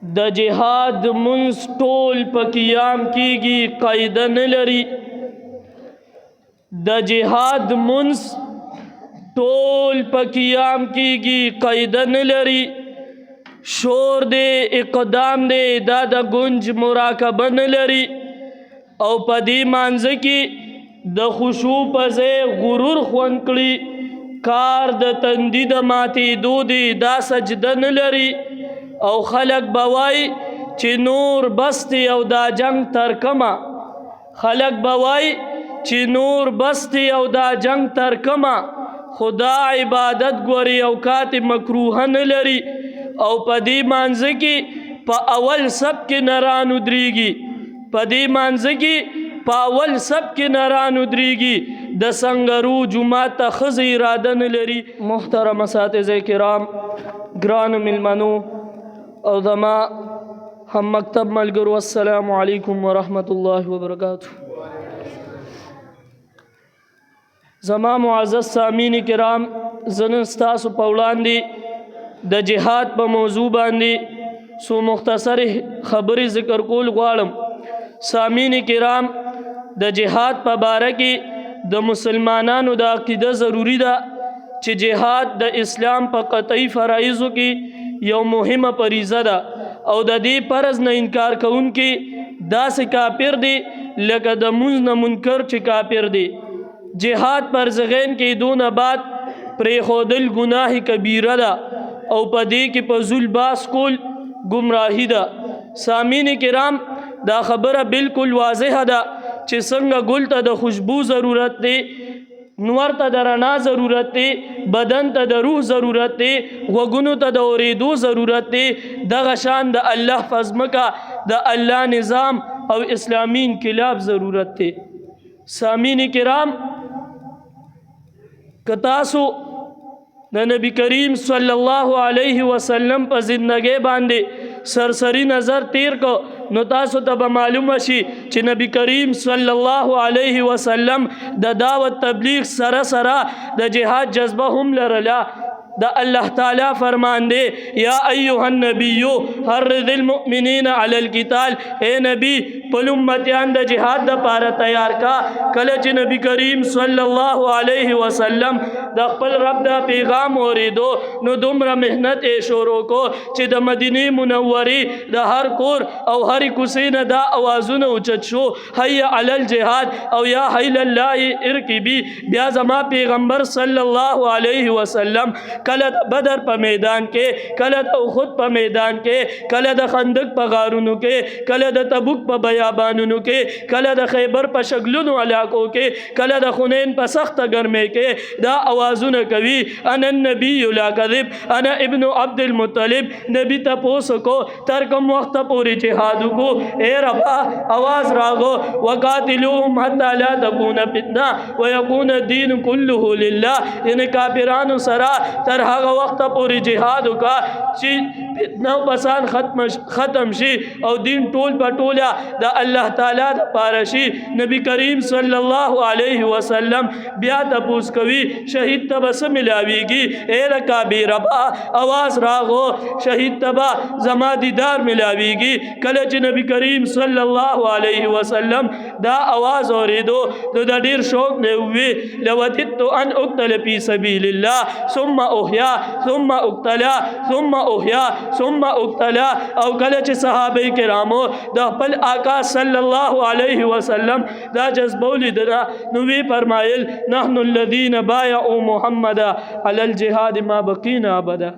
د جهاد منځ ټول په قیام کیږي، قاعده نه لري. د جهاد منځ ټول په قیام کیږي، قاعده نه لري. شور دی، اقدام دی، دا د ګنج مراقبه نه لري. او په دې مانځه کې د خشوع په ځای غرور خوند کړي. کار د تندي د ماتېدو دی، دا سجده نه لري. او خلک به وایي چې نور بس دی او دا جنگ تر کومه، خلک به وایي چې نور بس دی او دا جنگ تر کومه، خدا عبادت ګوري او کات مکروه نه لري. او په دې مانځه کې په اول سب کې نرانو درېږي، په دې مانځه کې په اول سب کې نرانو درېږي. د سنګرو جومات ته ښځې اراده نه لري. محترم اساتذه کرام، ګرانو میلمنو او زما هم مکتب ملګرو، السلام علیکم ورحمت الله وبرکاته. زما معزز سامعین کرام، زه نن ستاسو په وړاندې د جهاد په موضوع باندې څو مختصرې خبرې ذکر کول غواړم. سامعین کرام، د جهاد په باره کې د مسلمانانو د عقیده ضروری ده چې جهاد د اسلام په قطعي فرایضو کې یو مهمه فریضه ده، او د دې فرض نه انکار کوونکي داسې کافر دی لکه د مونځ نه منکر چې کافر دی. جهاد پر زغین کې دونه بعد پرېښودل ګناه کبیره ده، او په دې کې په ذل باس کول ګمراهي ده. سامعین کرام، دا خبره بالکل واضحه ده چې څنګه ګل ته د خوشبو ضرورت دی، نور ته د رڼا ضرورت دی، بدن ته د روح ضرورت دی، غوږونو ته د اورېدو ضرورت دی، دغه شان د الله فزمکه د الله نظام او اسلامي انقلاب ضرورت دی. سامعین کرام، که تاسو د نبی کریم صلی الله علیه وسلم په زندګۍ باندې سرسری نظر تیر کو، نو تاسو ته به معلومه شي چې نبی کریم صلی الله علیه وسلم د دعوت تبلیغ سره سره د جهاد جذبه هم لرله. د الله تعالی فرمان دی، یا ایها النبی حرض المؤمنین علی القتال، اے نبی، خپل امتیان د جهاد د پاره تیار کا. کله چې نبی کریم صلی الله علیه وسلم د خپل رب دا پیغام اوریدو، نو دومره محنت یې شروع کو چې د مدینه منورې د هر کور او هر کوڅې نه دا اوازونه اوچت شو، حی علی الجهاد او یا حی الله ارکبی. بیا زما پیغمبر صلی الله علیه وسلم کله د بدر په میدان کې، کله د احد په میدان کې، کله د خندق په غارونو کې، کله د تبوک په بیابانونو کې، کله د خیبر په شګلونو علاقو کې، کله د حنین په سخته ګرمۍ کې دا اوازونه کوي، انا النبی لا کذب، انا ابن عبد المطلب. نبی تپوس کو، تر کوم وخت پورې جهاد کو اے ربا؟ اواز راغو، وقاتلوهم حتی لا تکون فتنه ويكون الدين كله لله. یعنی کافرانو سره تر هغه وخت پورې جهاد وکا چې فتنه او فساد ختم شي او دین ټول په ټوله د الله تعالی د پاره شي. نبی کریم صلی الله علیه وسلم بیا تپوس کوي، شهید ته به څه ملاویږي اے د کعبې ربا؟ اواز راغو، شهید ته به زما دیدار ملاویږي. کله چې نبی کریم صلی الله علیه وسلم دا اواز اوریدو، نو د ډیر شوق نه وی، لوددت ان اقتل فی سبیل الله ثم احیا ثم اقتل ثم احیا ثم اقتل. او کله چې صحابه کرامو د خپل آقا صلی الله علیه وسلم دا جذبه ولیدله، نو وی فرمایل، نحن الذین بايعوا محمد علی الجهاد ما بقینا ابدا.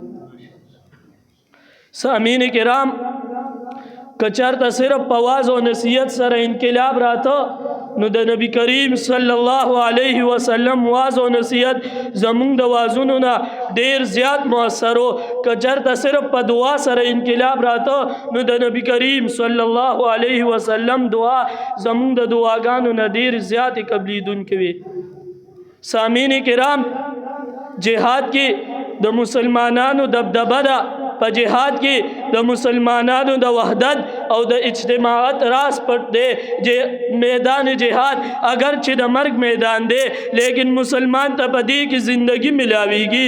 سامعین کرام، که چرته صرف په واز او نصیحت سره انقلاب راته، نو د نبی کریم صلی الله علیه وسلم واز او نصیحت زمونږ د وازونو نه ډیر زیات موثر و. که چرته صرف په دعا سره انقلاب راته، نو د نبی کریم صلی الله علیه وسلم دعا زمونږ د دعاګانو نه ډیر زیات قبلیدونکې وي. سامعین کرام، جهاد کې د مسلمانانو دبدبه ده. په جهاد کې د مسلمانانو د وحدت او د اجتماعت راز پټ دی. میدان جهاد اگر چې د مرګ میدان دی، لیکن مسلمان ته په دې کې زندگی ملاویږي.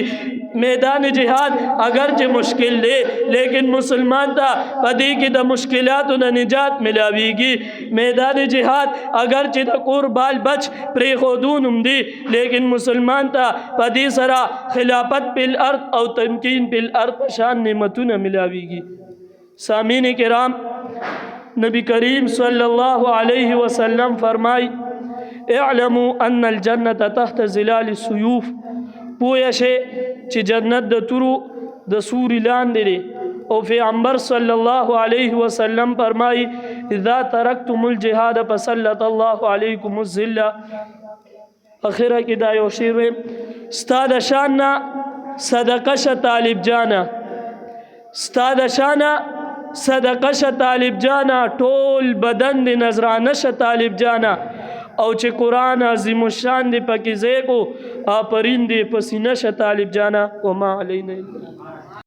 میدان جهاد اگر چې مشکل دی، لیکن مسلمان ته په دې کې د مشکلاتو نه نجات ملاویږي. میدان جهاد اگر چې د کور بال بچ پرېښودون هم دی، لیکن مسلمان ته په دې سره خلافت په الارض او تمکین په الارض په شان نعمتونه ملاویږي. سامعین کرام، نبی کریم صلی الله علیه وسلم فرمای: اعلموا ان الجنه تحت ظلال السيوف. پوه شئ چې جنت د تورو د سوري لاندې دی. او پیغمبر صلی الله علیه وسلم فرمای: اذا ترکتم الجهاد فسلط الله علیکم الذله. اخره کې دا یو شعر ویم: ستا د شان نه صدقه شه طالب جانه، ستا د شانه صدقه شه طالب جانه، ټول بدن دې نظرانه شه طالب جانه، او چې قرآن عظیم الشان دې پکې ځای کو، آفرین دې په سینه شه طالب جانه. وما علینا الا